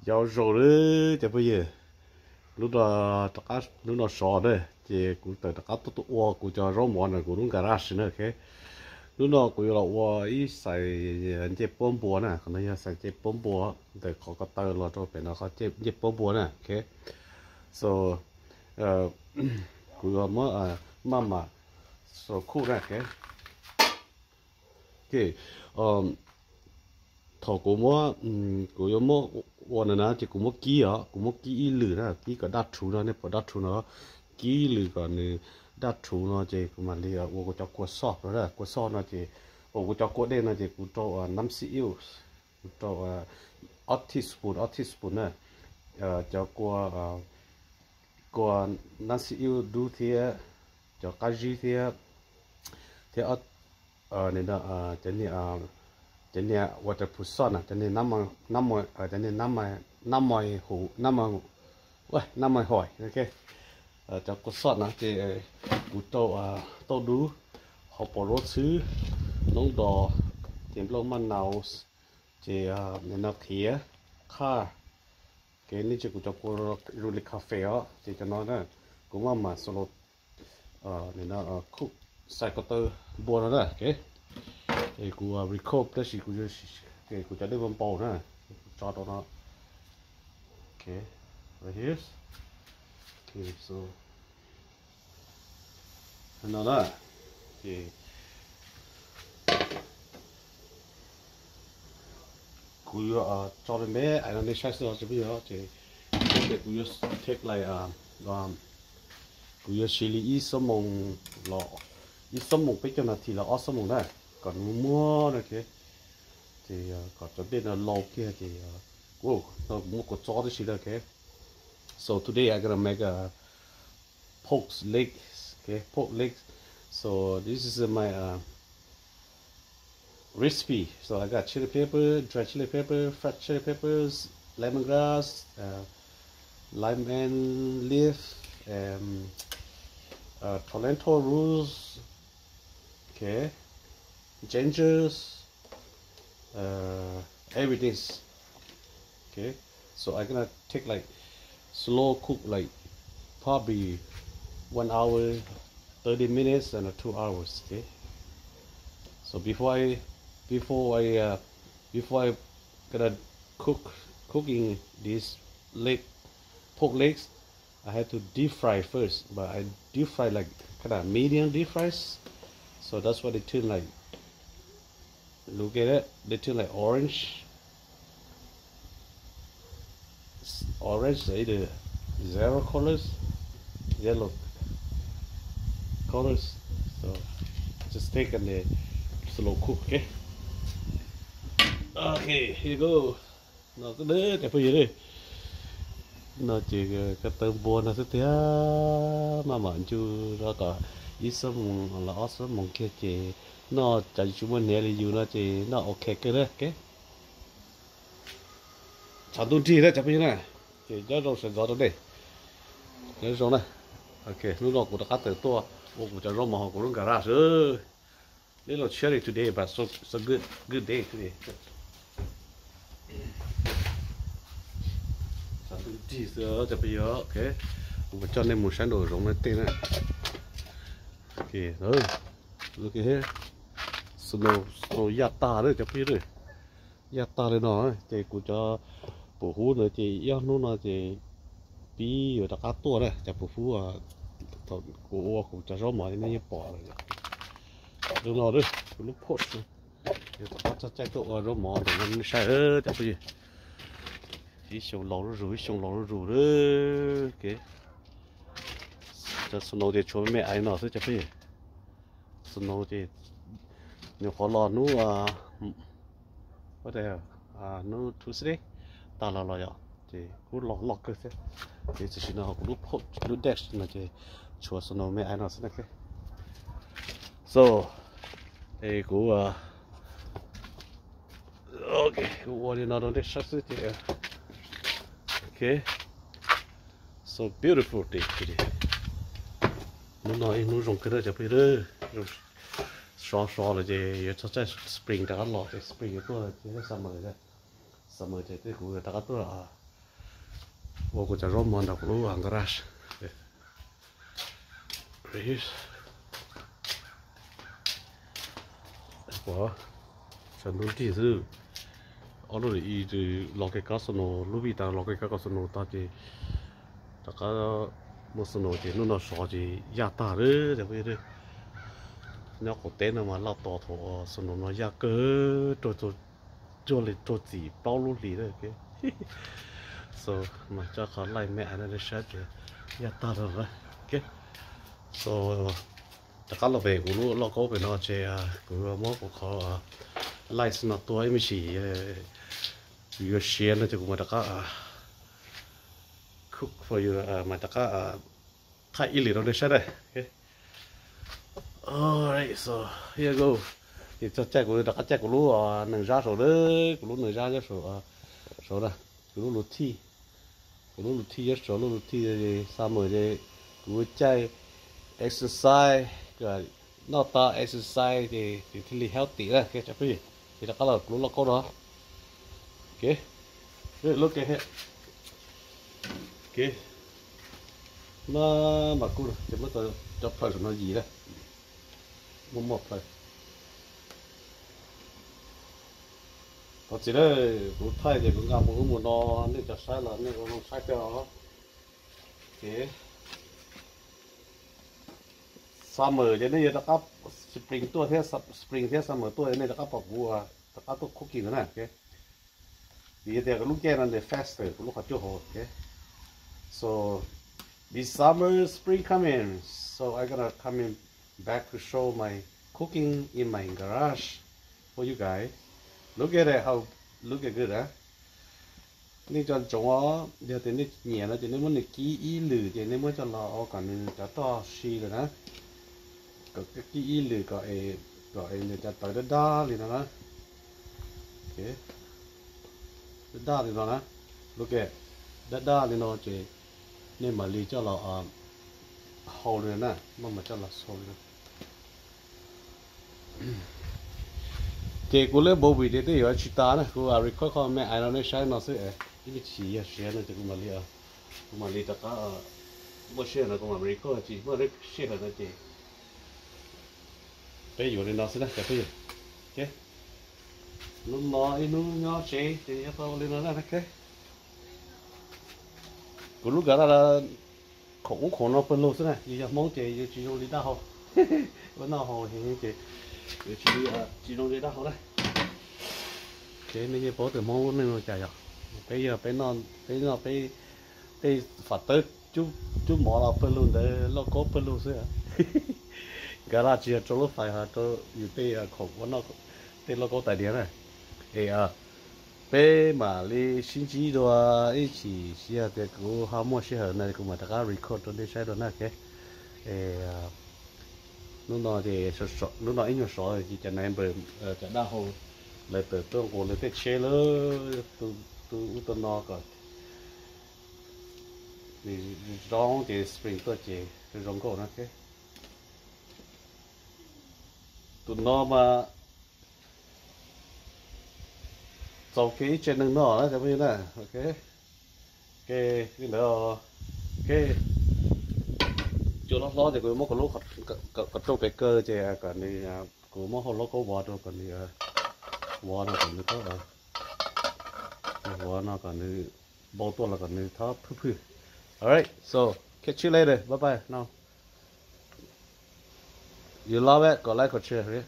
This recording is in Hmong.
Yau zoo li cov phooj ywg, hnub no rov qab, hnub no sov na, ces kuv tawm rov qab tuaj tuaj ua kuv cov zaub mov ntawm kuv lub garage na, ok. Hnub no kuv yuav los ua ib xais ncej puab npua na, qhov no yog xais ncej puab npua, ntawm qhov ko taw los rau pem no qhov ncej puab npua na, ok. So, kuv yuav muab maj mam so cook na, ok. Ok, thaum kuv muab, kuv yuav muab ua no na ces kuv muab kib os, kuv muab kib ib lwm na, kib kom daj rhuv no, nej pom daj rhuv no, kib lwm kom nws daj rhuv no ces kuv mam li ua kuv cov kua soj no na. Kua soj no ces, ua kuv cov kua dej no ces kuv rau nab xib ib, kuv rau ob teaspoon, ob teaspoon na, cov kua, kua nab xib ib dub thiab cov qab zib thiab, thiab cov niag, cov niag waterproof salt na, cov niag, cov niag nab, nab mos huv, nab mos, nab mos hoim, ok. Cov kua salt na ces kuv rau tauj dub, hauv paus zaub txhwb, noob dos, ces nplooj maj nau, ces no qhiav, qhaj, kev nej tsis kuv cov kua zoo li cafe os, ces cov no na, kuv maj mam slow cook xais ko taw npua no na, ok. Es kuv record tab sis kuv, kuv cov dej npau npau na, kuv tso rau no. Ok, right here. Ok, so no na, ces kuv yuav tso li me me no nej saib xwb os, ces kuv yuav take like, kuv yuav siv li ib xuab moos los, ib xuab moos peb caug nas this los ob xuab moos na, kom nws muag na, ok. Ces kom cov dej no lau kiag ces kuv, no kuv muab kua txob tib si na, ok. So today I'm gonna make a pork leg, okay, pork leg. So this is my uh, recipe. So I got chili pepper, dry chili pepper, fresh chili peppers, lemongrass, uh, lime and leaf, and uh, tomato roots, okay, gingers, uh, everything. Okay, so I'm gonna take like slow cook like probably one hour, thirty minutes and uh, two hours. Okay, so before I before I uh, before I gonna cook cooking this leg pork legs, I have to deep fry first, but I deep fry like kind of medium deep fries. So that's why they turn like, look at it, they turn like orange. Orange is either zero colors, yellow colors. So just take and they slow cook, okay? Okay, here you go. No xwb na cov phooj ywg, no ces ko taw npua no xwb tiag, maj mam ncu rau kom ib xuab moos los ob xuab moos kiag ces noj, cov tsis muaj hniav li yus no ces noj ok kawg na, ok. Tshav ntuj nrig na cov phooj ywg na, ces nyob zoo sawv ntxov rau nej, nyob zoo na. Ok, hnub no kuv rov qab tawm tuaj ua kuv cov zaub mov hauv kuv lub garage. Little chilly today, but so so good, good day today. Tshav ntuj nrig xwb cov phooj ywg, ok. Kuv mam coj nej mus saib nraum zoov no tej na. Ok, look at here. Snow, snow yaj tag lawm cov phooj ywg. Yaj tag li no ces kuv cov pum hub no ces ib ob hnub no ces pib yuav rov qab tuaj na, cov pum hub. Kuv ua kuv cov zaub mov nej yeej pom lawm. Zoo no kuv lub porch, yuav rov qab txog caij tuaj ua zaub mov ntawm no nej saib cov phooj ywg. Ib xyoo laus zuj zus, ib xyoo laus zuj zus lawm. Cov snow ces tshuav me me aiv no xwb cov phooj ywg. Snow ces nyuam qhuav los hnub, hnub Tuesday tag los los yom, ces kuj los loj kawg thiab. Ces tam sim no kuv lub porch, lub deck no ces tshuav snow me aiv no xwb na. So es kuv, ok, kuv ua li no rau nej saib xwb ces, ok. So beautiful day today. Hnub no ib hnub zoo kawg cov phooj ywg. Sov sov lawm ces yuav txog caij spring rov qab los, ces spring yuav tuaj ces summer, summer ces tej kuv rov qab tuaj Ua kuv cov zaub mov nram kuv lub garage. Ua sawv ntub nrig xwb. Ob lub i los kev kab snow, lub vij tas los kev kab snow tag ces rov qab muaj snow ces hnub no sov ces yaj tag lawm. Nyob qaum teb no mas laj tos thaum snow no yaj kawg, raug cuag li raug txim plaub lub hlis lawm. So mas coj qhov laij me no nej saib ces yaj tag lawm. So rov qab los pem kuv lub lauj kaub pem no ces kuv muab kuv qhov laij no tua ib me sim, yuav siav no ces kuv mam rov qab cook for you, mam rov qab thaij ib lwm rau nej saib na. Alright, so here go. Ces txog caij kuv rov qab caij kuv lub nees zab saud, kuv lub nees zab nyob saud, saud na, kuv lub luv thij, kuv lub luv thij nyob saud, lub luv thij summer ces kuv caij exercise, noj tau exercise ces thiaj li healthy na. Cov phooj ywg, ces rov qab los kuv lub lauj kaub no. Kev, lub kev, kev, no mas kuj ces muab cov plaws saum no yim na, muaj muaj plaws. Thov txim na, kuv thaij ces kuv nqa mus ub mus no, nej cov saib los nej ua zoo saib thiab os. Kev, summer ces nej yuav rov qab, spring tuaj thiab, spring thiab summer tuaj nej rov qab pom kuv rov qab tuaj cooking ntawd na. Vim tias kuv lub caij no nws faster kuv lub qhov cub hauv. So this summer spring coming, so I gonna coming back to show my cooking in my garage for you guys. Look at it, how, look at good, huh? Nej cov ntsoov os, yog tias nej nyiam no ces nej muab nws kib ib lwm ces nej muab coj los ua kom nws cov roj si lawm na. Kom kib ib lwm kom, kom nws cov tawv daj daj li no na. Daj daj li no na. Lub kev daj daj li no ces nej mam li coj los hau li no na, maj mam coj los hau li no. Ces kuv lub movie ces twb yuav tsis tas na, kuv record qhov me ais no nej saib no xwb. Ib me sim yog siav no ces kuv mam li, kuv mam li rov qab, muaj sij hawm no kuv mam record, tsis muaj sij hawm no ces peb yuav li no xwb na cov phooj ywg. Hnub no ib hnub nyob tsev ces yuav tau li no na. Kuv lub kav laj khoom ub khoom no pawg lug xwb na, yus yog Hmoob ces yus tsis zoo li dab hau. Ua noj haus heev ces yus tsis, tsis zoo li dab hau na. Ces nej yeej paub tias Hmoob lub neej zoo cas yog, peb yog peb noj, peb noj, peb fam tawb cub mov los pawg lug ntawd lauj kaub pawg lug xwb. Kav laj tsis yog rau lub fais, ho rau yus tej khoom ua noj, tej lauj kaub tais diav na. Es peb mam li sib ntsib dua ib chim, tsis yog tias kuv ho muaj sij hawm na kuv mam rov qab record rau nej saib dua na. Hnub no ces, hnub no ib nyuag sov ces cov neighbor, cov dab hau lawv tawm tuaj nqus lawv tej tsheb lawm, tu ub tu no kom nws zoo ces spring tuaj ces zoo nkauj na. Tus no mas txaus kev ib tsev neeg noj na cov phooj ywg na. Kev li ntawd, kev cua hlob hlob ces kuv muab kuv lub qhov rooj pem kaw ces kom nws, kuv muab hauj lwm kaub vov rau kom nws, vov no kom nws, vov no kom nws npau tuaj los kom nws txhob phwj phwj. Alright, so catch you later, bye bye. No, you love it, kom like, kom share.